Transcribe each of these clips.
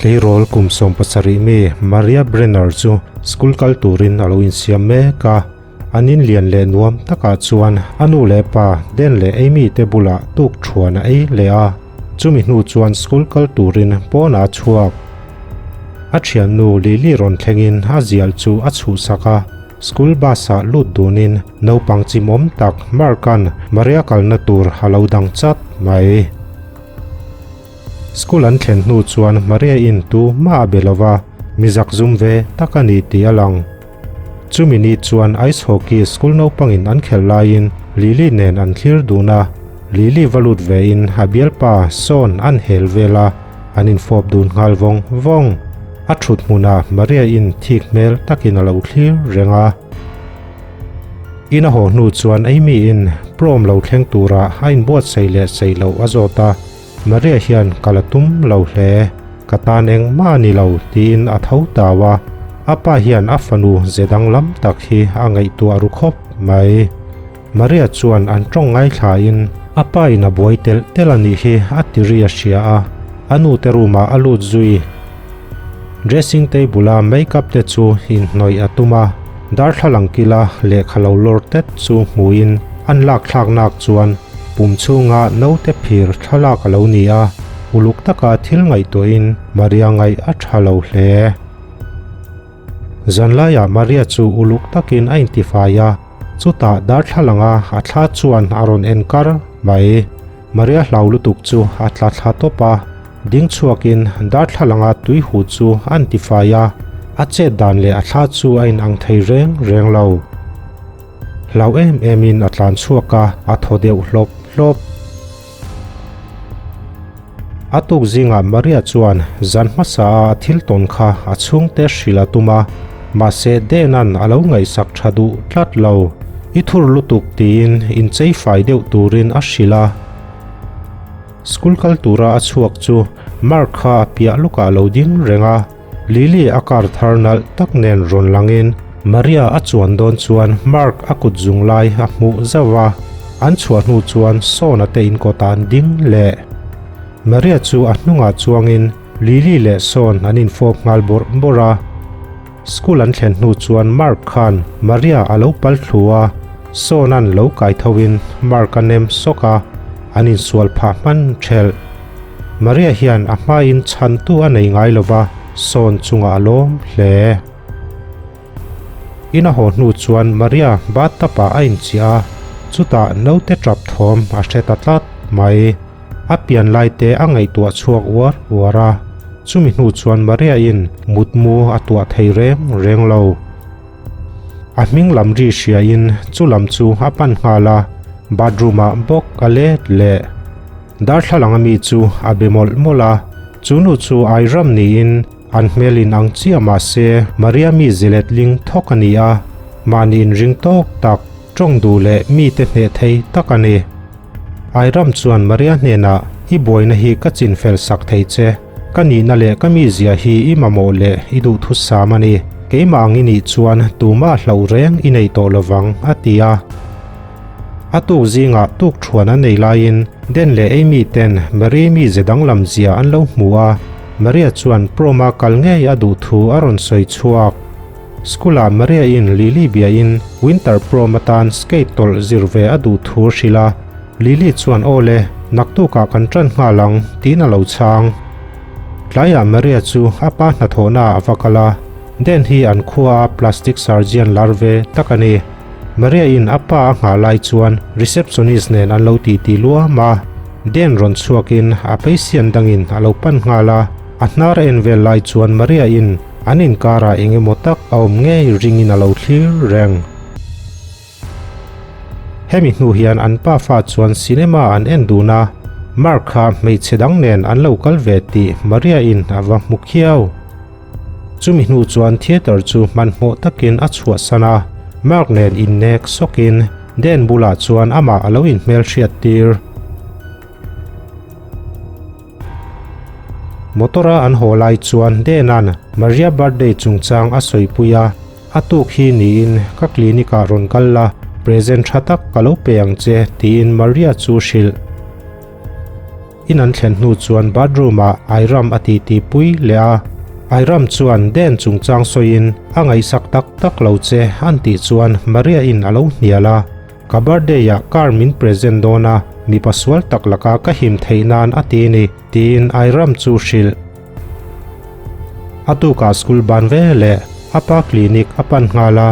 Tleirawl kum 17 mi Maria Brenner chu school kal turin a lo insiam mek a. An in lian leh nuam takah chuan a nu leh pa Den leh Amy te bulah tuk thuan a ei leh a. Chumi hnu chuan school kal turin pawnah a chhuak. A thiannu Lily rawn thlengin a zial chu a chhuhsak a. School bus-ah lut dunin naupang chimawm tak Mark-a'n Maria kalna tur a lo dang chat mai. School an thlen hnu chuan Maria-in tu mah a be lo va, mi zakzum ve tak a ni tih a lang. Chumi ni chuan ice hockey school naupangin an khelh laiin Lily nen an thlir dun a, Lily va lut vein a bialpa Sean an hel vel a, an infawp dun nghal vawng vawng. A thut hmunah Maria-in thik hmel takin a lo thlir reng a. In a haw hnu chuan Amy-in prom lo thleng tura a inbuatsaih leh saih loh a zawt a, Maria hian ka la tum lo hle, ka tan engmah a ni lo tiin a tho tau a, a pa hian a fanu ze danglam tak hi a ngaihtuah ru khawp mai. Maria chuan an tawng ngaithlain a pa in a buai telh telh a nih hi a ti ri a hria a, a nu te room ah a lut zui. Dressing table a makeup te chu inhnawih a tum a, darthlalang kila lehkha lo lawr tet chu hmuin an lak thlak nak chuan pum chhunga naute phir thlalak a lo ni a, uluk taka thil ngaihtuahin Maria ngaih a tha lo hle. Zanlaiah Maria chu uluk takin a intifai a, chutah darthlalanga a thla chuan a rawn en kar mai. Maria hlau lutuk chu a tla thla tawp a, ding chhuakin darthlalanga tui huh chu a intifai a, a chet dan leh a thla chu a inang thei reng reng lo. Hlau em emin a tlan chhuak a, a thaw deuh hlawp hlawp. A tuk zingah Maria chuan zan hmasa a a thil tawn kha a chhungte hrilh a tum a, mahse Dena'n a lo ngaihsak tha duh tlat lo. I thur lutuk tiin inchei fai deuh turin a hrilh a. School kal tura a chhuak chu Mark kha a piah lukah a lo ding reng a, Lily a car thar nalh tak nen rawn langin Maria a chuan dawn chuan Mark a kut zung lai a hmuh zauh a, an chhuah hnu chuan Sawna te inkawtah an ding leh. Maria chu a hnungah chuangin Lily leh Sawn an infawp nghal bawrh bawrh a. School an thlen hnu chuan Mark khan Maria a lo pal thlu a, Sawna'n lo kai thoin Mark a nem sawk a, an insual phah hman thelh. Maria hian a hmain chhantu a nei ngai lo va, sawn chungah a lawm hle. In a haw hnu chuan Maria bathtub-ah a inchiah a, chutah naute tap thawm a hre ta tlat mai. A pian lai te a ngaihtuah chhuak uar uar a, chumi hnu chuan Maria-in mutmu a tuah thei reng reng lo. A hming lam ri hriain chu lam chu a pan nghal a, bathroom-ah bawk a let leh. Darthlalang ami chu a be mawlh mawlh a, chu nu chu Airam niin an hmel in ang chiah mah se Maria mi zilet ling thawk a ni a, mahni inring tawk tak, tawng duh leh mite hneh thei tak a ni. Airam chuan Maria hnenah, I buaina hi ka chinfel sak thei che, ka nihna leh ka mizia hi i mamawh leh i duhthusam a ni, keimah ang i nih chuan tumah hlauh reng i nei tawh lovang, a ti a. A tuk zingah tuk thuan an nei laiin Den leh Amy ten Marie mize danglam zia an lo hmu a, Maria chuan prom-a kal ngei a duh thu a rawn sawi chhuak. School-ah Maria-in Lily biain winter prom atan skate tawlh zir ve a duh thu a hrilh a, Lily chuan aw le, naktukah kan ṭan nghal ang tiin a lo chhang. Tlaiah Maria chu a pa hnathawhnaah a va kal a, Den hi an khuaa plastic surgeon lar ve tak a ni. Maria-in a pa a nghah lai chuan receptionist nen an lo titi luam a, Den rawn chhuakin a patient dangin a lo pan nghal a, a hnar a en vel lai chuan Maria-in an inkarah eng emaw tak a awm ngei ringin a lo thlir reng. Hemi hnu hian an pafa chuan cinema an en dun a, Mark kha hmeichhe dang nen an lo kal ve tih Maria-in a va hmu khiau. Chumi hnu chuan theatre chu hmanhmawh takin a chhuahsan a, Mark nen innek sawkin Dan bulah chuan amah a lo inhmelhriat tir. Motor-a an haw lai chuan Dan-a'n Maria birthday chungchang a sawipui a, A tuk hi niin ka clinic-ah rawn kal la, present tha tak ka lo pe ang che, tiin Maria chu hrilh. In an thlen hnu chuan bathroom ah Airam a titi pui leh a. Airam chuan Den chungchang sawiin a ngaihsak tak tak lo che an tih chuan Maria in a lo hnial a. Ka birthday ah car min present dawn a, mipa sual tak laka ka him theih nan a ti ni tiin Airam chu hrilh. A tukah school ban ve leh a pa clinic a pan nghal a,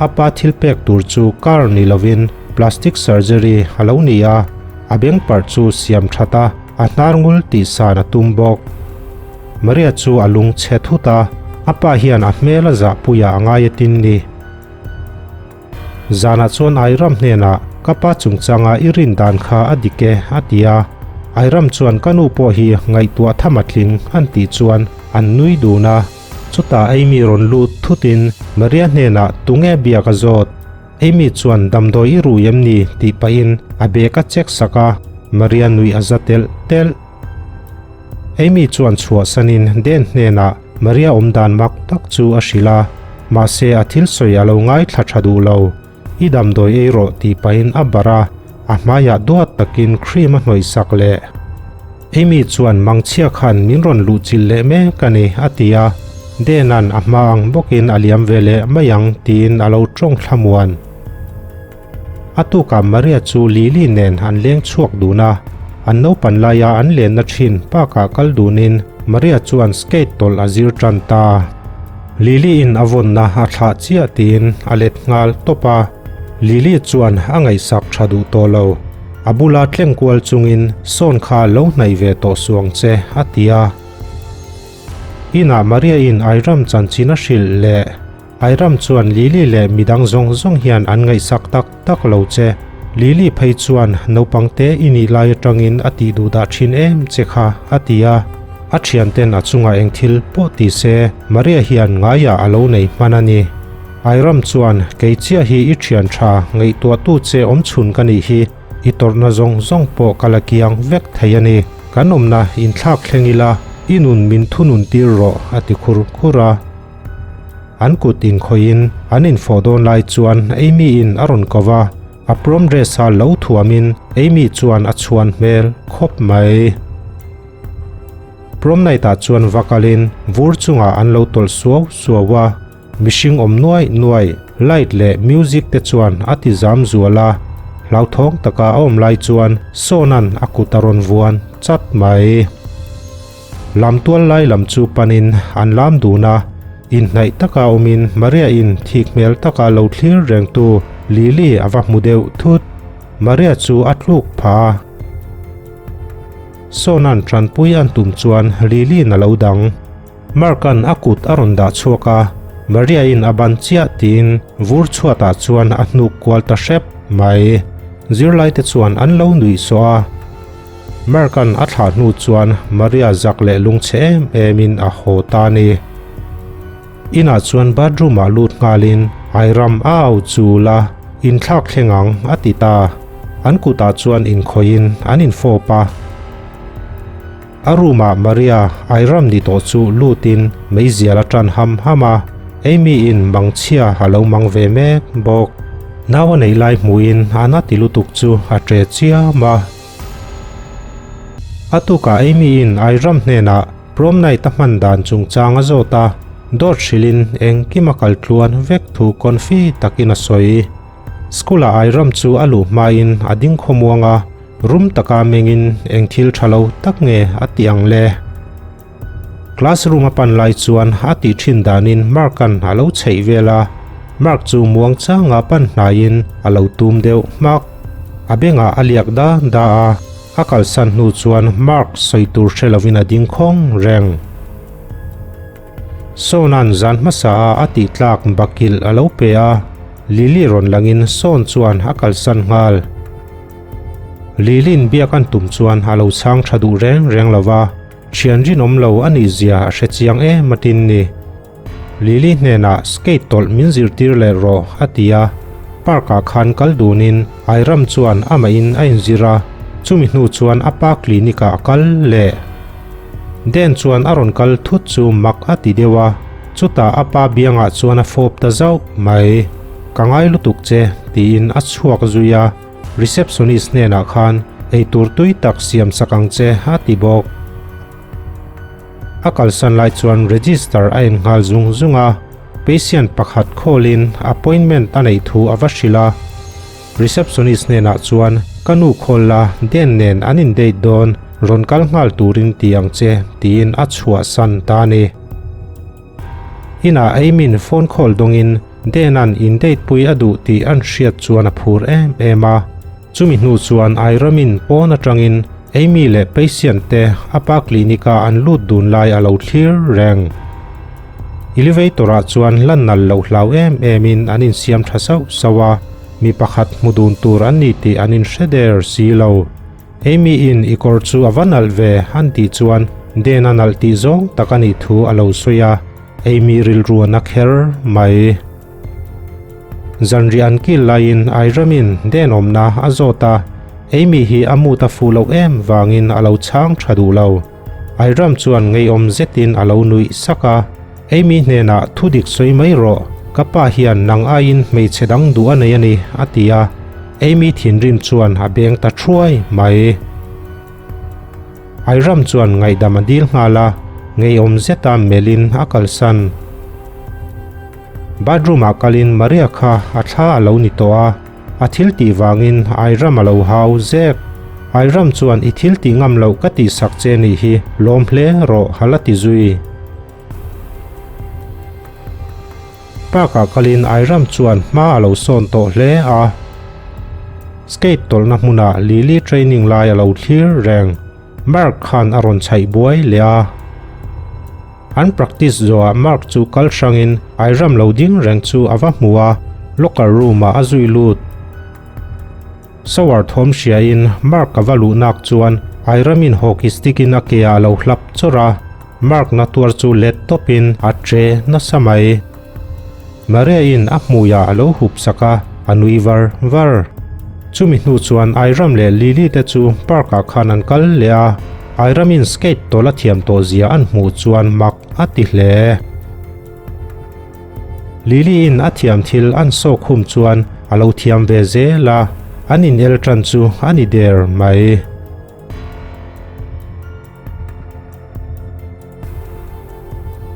a pa thil pek tur chu car ni lovin plastic surgery a lo ni a, a beng parh chu siam that a, a hnar ngul tih san a tum bawk. Maria chu a lung chhe thut a, a pa hian a hmel a zahpuiah a ngai atin ni. Zanah chuan Airam hnenah, Ka pa chungchanga i rin dan kha a dik e, a ti a. Airam chuan ka nu pawh hi ngaihtuah tham a tling an tih chuan an nui dun a. Chutah Amy rawn lut thutin Maria hnenah tunge biak a zawt. Amy chuan damdawi i rui em ni tih pahin a bag a check sak a, Maria nuih a za telh telh. Amy chuan chhuahsanin Dan hnenah Maria awmdan mak tak chu a hrilh a, mahse a thil sawi a lo ngaithla tha duh lo. I damdawi ei rawh tih pahin a barh a, a hmaiah duat takin cream a hnawih sak leh. Amy chuan mangchhia khan min rawn luhchilh leh mek a ni a ti a, Dan-a'n a hma ang bawkin a liam ve leh mai ang tiin a lo tawng thlamuan. A tukah Maria chu Lily nen an leng chhuak dun a, an naupan laia an lenna thin park-ah kal dunin Maria chuan skate tawlh a zir tan ta. Lily-in a vawnna a thlah chiah tiin a let nghal tawp a, Lily chuan a ngaihsak tha duh tawh lo. A bula tleng kual chungin sawn kha lo hnaih ve tawh suang che a ti a. Inah Maria-in Airam chanchin a hrilh leh. Airam chuan Lily leh midang zawng zawng hian an ngaihsak tak tak lo che. Lily phei chuan naupang te i nih lai atangin a tih duh dah thin em che kha, a ti a. A thianten a chungah eng thil pawh ti se, Maria hian ngaiah a lo nei hman a ni. Airam chuan, Kei chiah hi i thian tha, ngaihtuahtu che awmchhun ka nih hi, i tawrhna zawng zawng pawh ka la kiang vek thei a ni. Kan awmna inthlak thleng ila, i nun min thunun tir rawh, a ti khur khur a. An kut inkhawihin an infawh dawn lai chuan Amy in a rawn ko va, a prom dress a lo thuamin Amy chuan a chhuan hmel khawp mai. Prom night ah chuan va kalin vur chungah an lo tawlh suau suau a, mihring awm nuai nuai, light leh music te chuan a ti zam zual a, hlauthawng taka a awm lai chuan Sawna'n a kut a rawn vuan chat mai. Lamtual lai lam chu panin an lam dun a, inhnaih taka awmin Maria-in thik hmel taka lo thlir rengtu Lily a va hmu deuh thut. Maria chu a tluk phah a. Sawna'n tanpui an tum chuan Lily-in a lo dang. Mark-a'n a kut a rawn dah chhuak a, Maria-in a ban chiah tiin vur chhuatah chuan a hnuk kual ta hrep mai. Zirlaite chuan an lo nuih sawh a. Mark-a'n a thlah hnu chuan Maria zak leh lungchhe em emin a haw ta a ni. Inah chuan bathroom-ah lut nghalin Airam a au chul a, inthlak thleng ang a ti ta. An kutah chuan inkhawihin an infawp a. A room-ah Maria Airam ni tawh chu lutin meizial a tan ham ham a, Amy-in mangchhia a lo mang ve mek bawk. Nau a neih lai hmuhin a na ti lutuk chu a ṭe chiam a. A tukah Amy-in Airam hnenah prom night a hman dan chungchang a zawt a, dawt hrilhin engkim a kal tluan vek thu confi takin a sawi. School-ah Airam chu a luh hmain a ding khawmuang a, rum taka mengin eng thil tha lo tak nge a ti ang le? Classroom a pan lai chuan a tih thin danin Mark-a'n a lo chheih vel a, Mark chu muang changa pan hnaiin a lo tum deuh hmak. A bengah a liak da da a, a kalsan hnu chuan Mark sawi tur hre lovin a ding khawng reng. Sawn-a'n zan hmasa a a tih tlak bakilh a lo pe a, Lily rawn langin Sawn chuan a kalsan nghal. Lily-in biak an tum chuan a lo chhang tha duh reng reng lo va, thian rinawm lo a nih zia a hre chiang em atin ni. Lily hnenah skate tawlh min zirtir leh rawh a ti a, park ah khan kal dunin Airam chuan amahin a inzir a, chumi hnu chuan a pa clinic ah a kal leh. Dan chuan a rawn kal thut chu mak a ti deuh a, chutah a pa biangah chuan a fawp ta zauh mai. Ka ngai lutuk che tiin a chhuak zui a, receptionist hnenah khan Eitur tui tak siam sak ang che a ti bawk. A kalsan lai chuan register a en nghal zung zung a, patient pakhat call-in appointment a neih thu a va hrilh a. Receptionist hnenah chuan ka nu call la Den nen an in date dawn, rawn kal nghal turin ti ang che tiin a chhuahsan ta a ni. Inah Amy-in phone call dawngin Dan-a'n in date pui a duh tih an hriat chuan a phur em em a. Chumi hnu chuan Airam-in pawn atangin Amy leh patient te a pa clinic-a an lut dun lai a lo thlir reng. Elevator-ah chuan lan nal loh hlau em emin an insiam tha sauh sauh a, mi pakhat hmu dun tur an ni tih an inhre der si lo. Amy in i kawr chu a va nalh ve an tih chuan Den a nalh tih zawng tak a nih thu a lo sawi a, Amy rilru a na kher mai. Zanriah an kil laiin Airamin Den awmna a zawt a, Amy hi a mood a fuh loh em vangin a lo chhang tha duh lo. Airam chuan ngeiawm zetin a lo nuih sak a, Amy hnenah thu dik sawi mai rawh, ka pa hian nang aiin hmeichhe dang duh a nei a ni, a ti a. Amy thinrim chuan a beng ta thuai mai. Airam chuan ngaihdam a dil nghal a, ngeiawm zeta melhin a kalsan. Bathroom-ah kalin Maria kha a thla a lo ni tawh a, a thil tih vangin Airam a lo hau zek. Airam chuan i thil tih ngam loh ka tihsak che nih hi lawm hle rawh a la ti zui. Park-ah kalin Airam chuan hma a lo sawn tawh hle a. Skate tawlhna hmunah Lily training lai a lo thlir reng. Mark khan a rawn chhaih buai leh a. An practice zawhah Mark chu kal hrangin Airam lo ding reng chu a va hmu a, locker room-ah a zui lut. Shower thawm hriain Mark a va luh nak chuan Airamin hockey stick-in a ke ah a lo hlap chawrh a, Mark na tuar chu let tawpin a che nasa mai. Maria-in a hmuiah a lo hup sak a, a nui var var. Chumi hnu chuan Airam leh Lily te chu park-ah khan an kal leh a, Airamin skate tawlh a thiam tawh zia an hmuh chuan mak a ti hle. Lily-in a thiam thil an sawk hum chuan a lo thiam ve zel a, an inel tan chu a ni der mai.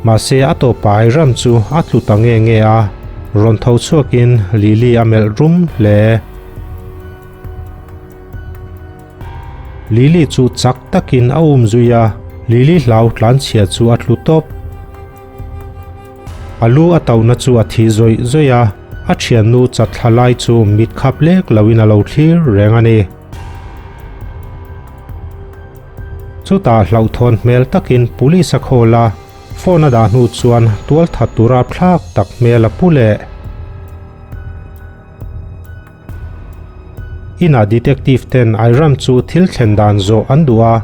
Mahse a tawpa Airam chu a tlu ta nge nge a, rawn tho chhuakin Lily a melh rum hle. Lily chu chak takin a um zui a, Lily hlau tlanchhia chu a tlu tawp. A lu a tohna chu a thi zawih zawih a, a thiannu chatthla lai chu mit khap lek loin a lo thlir reng a ni. Chutah hlauhthawn hmel takin police a call a, phone a dah hnu chuan tualthat tura thlak tak hmel a pu leh. Inah detective ten Airam chu thil thlen dan zawh an duh a,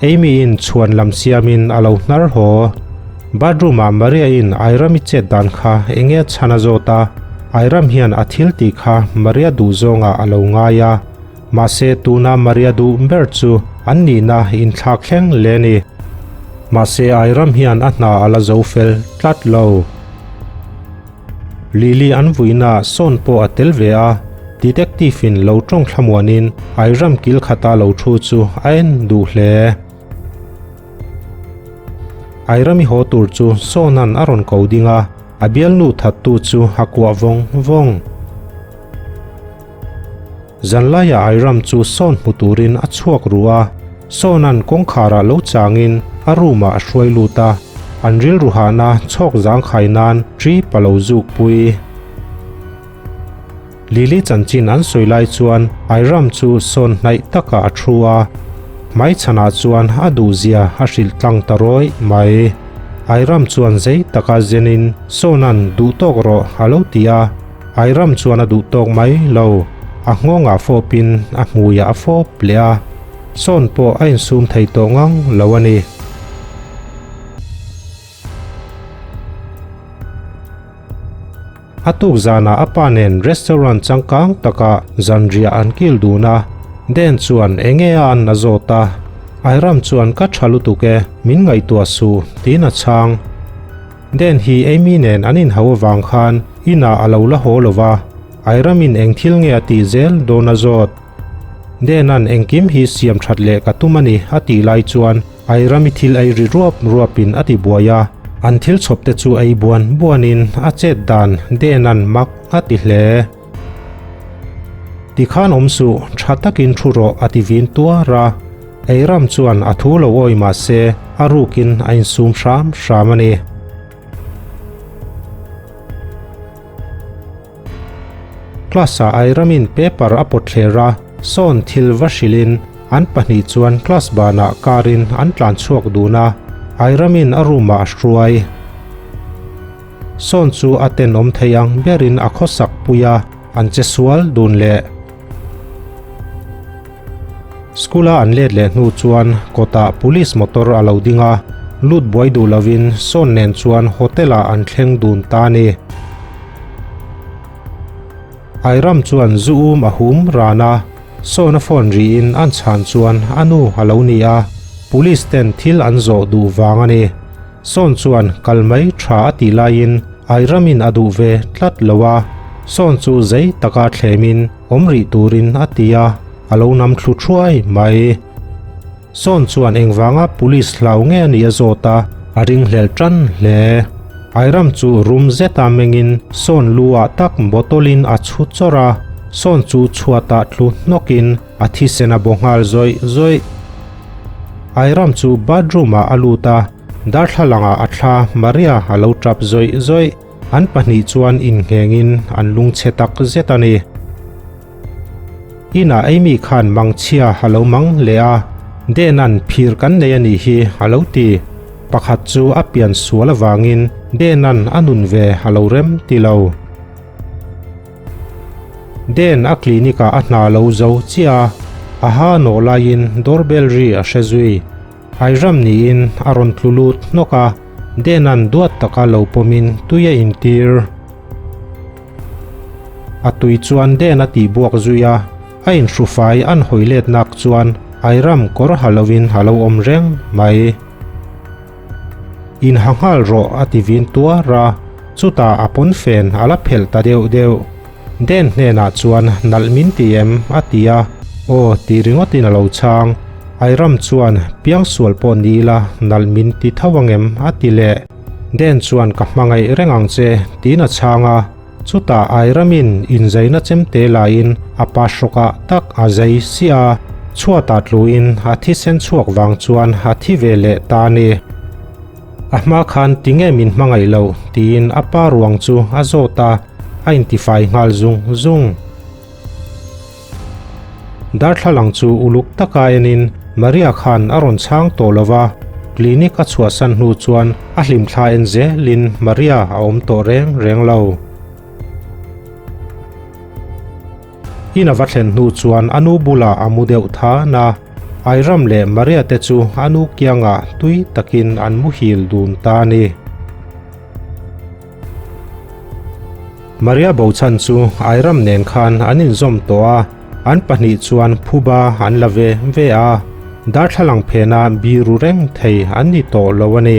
Amy in chhuan lam siamin a lo hnar haw. Bathroom ah Maria in Airam i chet dan kha enge a chhan a zawt a, Airam hian a thil tih kha Maria duh zawngah a lo ngai a. Mahse tuna Maria duh ber chu an nihna inthlak thleng le ni. Mahse Airam hian a hna a la zo fel tlat lo. Lily an vuina sawn pawh a tel ve a, detective in lo tawng thlamuanin Airam kil khata lo thu chu a en duh hle. Airami haw tur chu Sawna'n a rawn ko ding a, a bialnu thattu chu a kuah vawng vawng. Zanlaiah Airam chu sawn hmu turin a chhuak ru a, Sawna'n kawngkharah lo changin a room-ah a hruai lut a, an rilru hahna chhawk zangkhai nan trip a lo zuk pui. Lily chanchin an sawi lai chuan Airam chu sawn hnaih takah a thu a, hmaichhanah chuan a duhzia a hrilh tlang ta rawih mai. Airam chuan zei taka zenin Sawna'n duh tawk rawh a lo ti a. Airam chuan a duh tawk mai lo, a nghawngah fawpin a hmuiah a fawp leh a, sawn pawh a insum thei tawh ngang lo a ni. A tuk zanah a pa nen restaurant changkang takah zanriah an kil dun a, Dan chuan enge a an a zawt a, Airam chuan ka tha lutuk e, min ngaihtuah suh tiin a chhang. Dan hi Amy nen an inhau avang khan inah a lo la haw lo va, Airamin eng thil nge a tih zel dawn a zawt. Dena'n engkim hi siam that leh ka tum a ni a tih lai chuan Airami thil ei ri ruap ruapin a ti buai a, an thil chhawp te chu ei buan buanin a chet dan Dena'n mak a ti hle. Tikhan awm suh, tha takin thu rawh a ti vin tuar a. Eiram chuan a thu lo awi mah se a rukin a insum hram hram a ni. Class-ah Airamin paper a pawt thler a, sawn thil va hrilhin an pahnih chuan class banah car-in an tlan chhuak dun a, Airamin a room-ah a hruai. Sawn chu a tenawm thei ang berin a khawsak pui a, an che sual dun leh. School-a an let leh hnu chuan kawtah police motor a lo ding a, lut buai duh lovin Sawn nen chuan hotel-ah an thleng dun ta a ni. Airam chuan zu um a hum ran a, Sawn a phone rihin an chhan chuan a nu a lo ni a, police ten thil an zawh duh vang a ni. Sawn chuan kal mai tha a tih laiin Airamin a duh ve tlat lo a, Sawn chu zei taka thlemin awm rih turin a ti a, a lo nam thlu thuai mai. Sawn chuan engvanga police hlau nge a nih a zawt a, a ringhlel tan hle. Airam chu rum zeta mengin Sawn lu ah tak bottle in a chhu chawrh a, Sawn chu chhuatah tlu hnawkin a thisen a baw nghal zawih zawih. Airam chu bathroom ah a lut a, darthlalangah a thla Maria a lo tap zawih zawih. An pahnih chuan innghengin an lungchhe tak zet a ni. Inah Amy khan mangchhia a lo mang leh a, Dena'n phir kan nei a nih hi a lo ti. Pakhat chu a pian sual avangin Dena'n a nun ve a lo rem ti lo. Den a clinic ah a hna lo zo chiah a, a ha nawh laiin doorbell ri a hre zui. Airam niin a rawn tlu lut hnawk a, Dena'n duat taka lo pawmin tui a intir. A tui chuan Den a tihbuak zui a, a inhrufai an hawi let nak chuan Airam kawr ha lovin a lo awm reng mai. Inha nghal rawh a ti vin tuar a, chutah a pawnfen a la phelh ta deuh deuh. Den hnenah chuan nalh min ti em? a ti a, aw tih ringawtin a lo chhang. Airam chuan piangsual pawh ni ila nalh min ti tho angem? a ti leh. Den chuan ka hmangaih reng ang che tiin a chhang a, chutah Airamin inzaina chemte laiin a pa hrawkah tak a zai siah a, chhuatah tluin a thisen chhuak vang chuan a thi ve leh ta a ni. A hma khan tinge min hmangaih loh tiin a pa ruang chu a zawt a, a intifai nghal zung zung. Darthlalang chu uluk taka enin Maria khan a rawn chhang tawh lo va, clinic a chhuahsan hnu chuan a hlimthla en zelin Maria a awm tawh reng reng lo. In a va thlen hnu chuan a nu bulah a mu deuh than a, Airam leh Maria te chu a nu kiangah tui takin an muhil dun ta a ni. Maria Bochan chu Airam nen khan an inzawm tawh a, an pahnih chuan phuba an la ve ve a, darthlalang phena biru reng thei an ni tawh lo a ni.